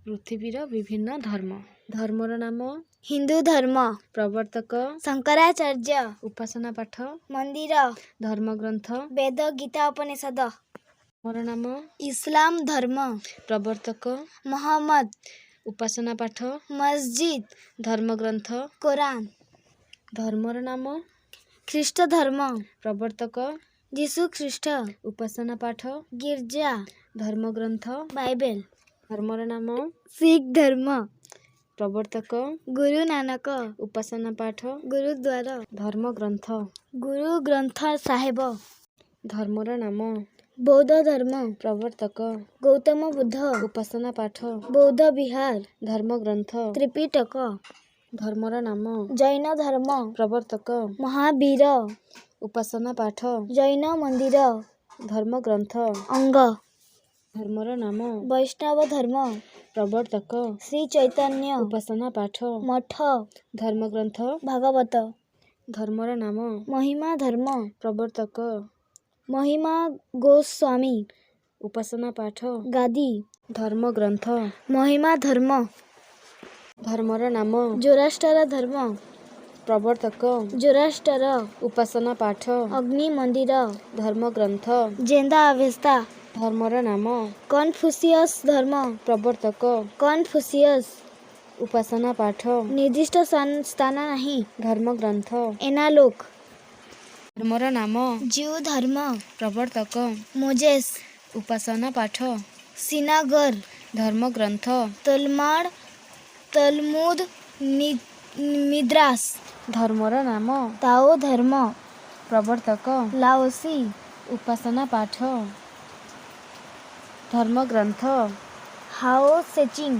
ପୃଥିବୀର ବିଭିନ୍ନ ଧର୍ମ। ଧର୍ମର ନାମ। ହିନ୍ଦୁ ଧର୍ମ। ପ୍ରବର୍ତ୍ତକ। ଶଙ୍କରାଚାର୍ଯ୍ୟ। ଉପାସନା ପାଠ। ମନ୍ଦିର। ଧର୍ମଗ୍ରନ୍ଥ। ବେଦ, ଗୀତା, ଉପନିଷଦ। ଧର୍ମର ନାମ। ଇସଲାମ ଧର୍ମ। ପ୍ରବର୍ତ୍ତକ। ମହମ୍ମଦ। ଉପାସନା ପାଠ। ମସଜିଦ। ଧର୍ମଗ୍ରନ୍ଥ। କୋରାନ। ଧର୍ମର ନାମ। ଖ୍ରୀଷ୍ଟ ଧର୍ମ। ପ୍ରବର୍ତ୍ତକ। ଯୀଶୁ ଖ୍ରୀଷ୍ଟ। ଉପାସନା ପାଠ। ଗିର୍ଜା। ଧର୍ମଗ୍ରନ୍ଥ। ବାଇବେଲ। ଧର୍ମର ନାମ। ଶିଖ ଧର୍ମ। ପ୍ରବର୍ତ୍ତକ। ଗୁରୁ ନାନକ। ଉପାସନା ପାଠ। ଗୁରୁଦ୍ୱାର। ଧର୍ମଗ୍ରନ୍ଥ। ଗୁରୁ ଗ୍ରନ୍ଥ ସାହେବ। ଧର୍ମର ନାମ। ବୌଦ୍ଧ ଧର୍ମ। ପ୍ରବର୍ତ୍ତକ। ଗୌତମ ବୁଦ୍ଧ। ଉପାସନା ପାଠ। ବୌଦ୍ଧ ବିହାର। ଧର୍ମଗ୍ରନ୍ଥ। ତ୍ରିପିଟକ। ଧର୍ମର ନାମ। ଜୈନ ଧର୍ମ। ପ୍ରବର୍ତ୍ତକ। ମହାବୀର। ଉପାସନା ପାଠ। ଜୈନ ମନ୍ଦିର। ଧର୍ମଗ୍ରନ୍ଥ। ଅଙ୍ଗ। ଧର୍ମର ନାମ। ବୈଷ୍ଣବ ଧର୍ମ। ପ୍ରବର୍ତ୍ତକ। ଶ୍ରୀ ଚୈତନ୍ୟ। ଉପାସନା ପାଠ। ମଠ। ଧର୍ମଗ୍ରନ୍ଥ। ଭାଗବତ। ଧର୍ମର ନାମ। ମହିମା ଧର୍ମ। ପ୍ରବର୍ତ୍ତକ। ମହିମା ଗୋସ୍ୱାମୀ। ଉପାସନା ପାଠ। ଗାଦି। ଧର୍ମଗ୍ରନ୍ଥ। ମହିମା ଧର୍ମ। ଧର୍ମର ନାମ। ଜୋରାଷ୍ଟ୍ର ଧର୍ମ। ପ୍ରବର୍ତ୍ତକ। ଜୋରାଷ୍ଟ୍ର। ଉପାସନା ପାଠ। ଅଗ୍ନି ମନ୍ଦିର। ଧର୍ମଗ୍ରନ୍ଥ। ଜେନ୍ଦା ଅବେସ୍ତା। ଧର୍ମର ନାମ। କନଫୁସିୟସ୍ ଧର୍ମ। ପ୍ରବର୍ତ୍ତକ। କନଫୁସିୟସ୍। ଉପାସନା ପାଠ। ନିର୍ଦ୍ଦିଷ୍ଟ ସ୍ଥାନ ନାହିଁ। ଧର୍ମଗ୍ରନ୍ଥ। ଏନାଲୋକ। ଧର୍ମର ନାମ। ଜିଉ ଧର୍ମ। ପ୍ରବର୍ତ୍ତକ। ମୋଜେସ୍। ଉପାସନା ପାଠ। ସିନାଗର। ଧର୍ମଗ୍ରନ୍ଥ। ତଲମାଡ଼, ତଲମୁଦ, ମିଦ୍ରାସ। ଧର୍ମର ନାମ। ତାଓ ଧର୍ମ। ପ୍ରବର୍ତ୍ତକ। ଲାଓସି। ଉପାସନା ପାଠ। ଧର୍ମଗ୍ରନ୍ଥ। ହାଓ ସେଚିଂ।